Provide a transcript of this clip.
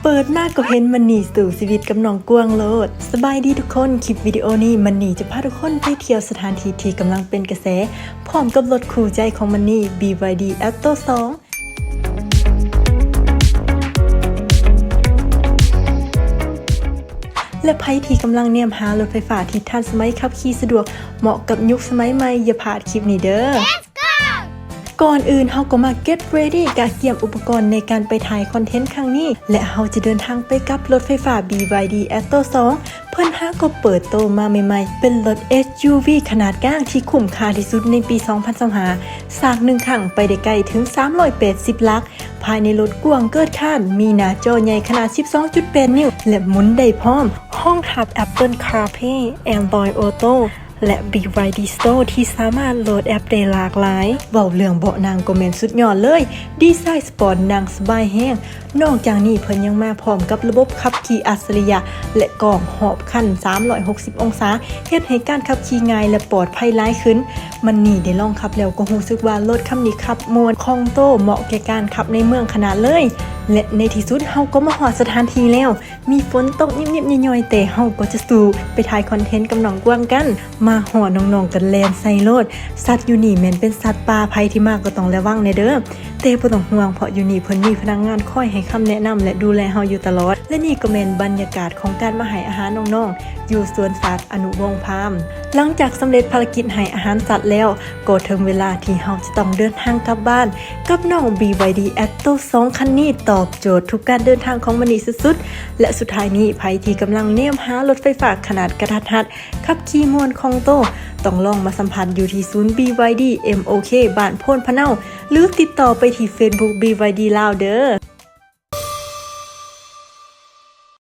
ເປີດມາກໍເຫັນມັນນີ້ສູ້ຊີວິດກັບນ້ອງກວາງໂລດ. ສະບາຍດີທຸກຄົນ, ຄລິບວິດີໂອນີ້ມັນນີ້ຈະພາທຸກຄົນໄປທ່ຽວສະຖານທີ່ທີ່ກຳລັງເປັນກະແສ ພ້ອມກັບລົດຄູ່ໃຈຂອງມັນນີ້ ບີວາຍດີ ແອັດໂຕສອງ ແລະ ໃຜທີ່ກຳລັງແນມຫາລົດໄຟຟ້າທີ່ທັນສະໄໝ, ຂັບຂີ່ສະດວກ, ເໝາະກັບຍຸກສະໄໝໃໝ່, ຢ່າພາດຄລິບນີ້ເດີ້. ກ່ອນອື່ນເຮົາກໍມາ get ready ກະກຽມອຸປະກອນໃນການໄປຖ່າຍຄອນເທັນຄັ້ງນີ້ ແລະ ເຮົາຈະເດີນທາງໄປກັບລົດໄຟຟ້າ ບີວາຍດີ ແອັດໂຕສອງ. ເພິ່ນຫາກໍເປີດໂຕມາໃໝ່ໆ ເປັນລົດ ເອສຢູວີ ຂະໜາດກາງທີ່ຄຸ້ມຄ່າທີ່ສຸດໃນປີສອງພັນຊາວຫ້າ ສາກໜຶ່ງຄັ້ງໄປໄດ້ໄກເຖິງສາມຮ້ອຍແປດສິບຫຼັກ. ພາຍໃນລົດກວ້າງເກີນຄາດ, ມີໜ້າຈໍໃຫຍ່ຂະໜາດສິບສອງຈຸດແປດນິ້ວ ແລະ ໝູນໄດ້ພ້ອມ, ຮອງຮັບ Apple CarPlay, Android Auto ແລະ ບີວາຍດີ Store ທີ່ສາມາດໂຫຼດແອັບໄດ້ຫຼາກຫຼາຍ. ເວົ້າເລື່ອງເບາະນັ່ງກໍແມ່ນສຸດຍອດເລີຍ, ດີໄຊສະປອດ, ນັ່ງສະບາຍແຮງ. ນອກຈາກນີ້ເພິ່ນຍັງມາພ້ອມກັບລະບົບຂັບຂີ່ອັດສະລິຍະ ແລະ ກ້ອງຮອບຄັນສາມຮ້ອຍຫົກສິບອົງສາ, ເຮັດໃຫ້ການຂັບຂີ່ງ່າຍ ແລະ ປອດໄພຫຼາຍຂຶ້ນ. ມັນນີ້ໄດ້ລອງຂັບແລ້ວກໍຮູ້ສຶກວ່າລົດຄັນນີ້ຂັບມ່ວນ, ຄ່ອງໂຕ, ເໝາະແກ່ການຂັບໃນເມືອງຂະໜາດເລີຍ. ແລະ ໃນທີ່ສຸດເຮົາກໍມາຮອດສະຖານທີ່ແລ້ວ. ມີຝົນຕົກນິດໆໜ້ອຍໆ ແຕ່ເຮົາກໍຈະສູ້ໄປຖ່າຍຄອນເທັນກັບນ້ອງກວາງກັນ. ມາຮອດນ້ອງໆກໍແລ່ນໃສ່ໂລດ. ສັດຢູ່ນີ້ແມ່ນເປັນສັດປ່າ, ໃຜທີ່ມາກໍຕ້ອງລະວັງແດ່ເດີ້. ແຕ່ບໍ່ຕ້ອງຫ່ວງ ເພາະຢູ່ນີ້ເພິ່ນມີພະນັກງານຄອຍໃຫ້ຄຳແນະນຳ ແລະ ດູແລເຮົາຢູ່ຕະຫຼອດ. ແລະ ນີ້ກໍແມ່ນບັນຍາກາດຂອງການມາໃຫ້ອາຫານນ້ອງໆ ຢູ່ສວນສັດອະນຸວົງຟາມ. ຫຼັງຈາກສຳເລັດພາລະກິດໃຫ້ອາຫານສັດແລ້ວ, ກໍເຖິງເວລາທີ່ເຮົາຈະຕ້ອງເດີນທາງກັບບ້ານ ກັບນ້ອງ ບີວາຍດີ ແອັດໂຕສອງ ຄັນນີ້, ຕອບໂຈດທຸກການເດີນທາງຂອງມັນນີ້ສຸດໆ. ແລະ ສຸດທ້າຍນີ້, ໃຜທີ່ກຳລັງແນມຫາລົດໄຟຟ້າຂະໜາດກະທັດຮັດ ຂັບຂີ່ມ່ວນຄ່ອງໂຕ, ຕ້ອງລອງມາສຳຜັດຢູ່ທີ່ສູນ ບີວາຍດີ ເອັມໂອເຄ ບ້ານໂພນພະເນົາ ຫຼື ຕິດຕໍ່ໄປທີ່ເຟສບຸກ ບີວາຍດີ ລາວ ເດີ້.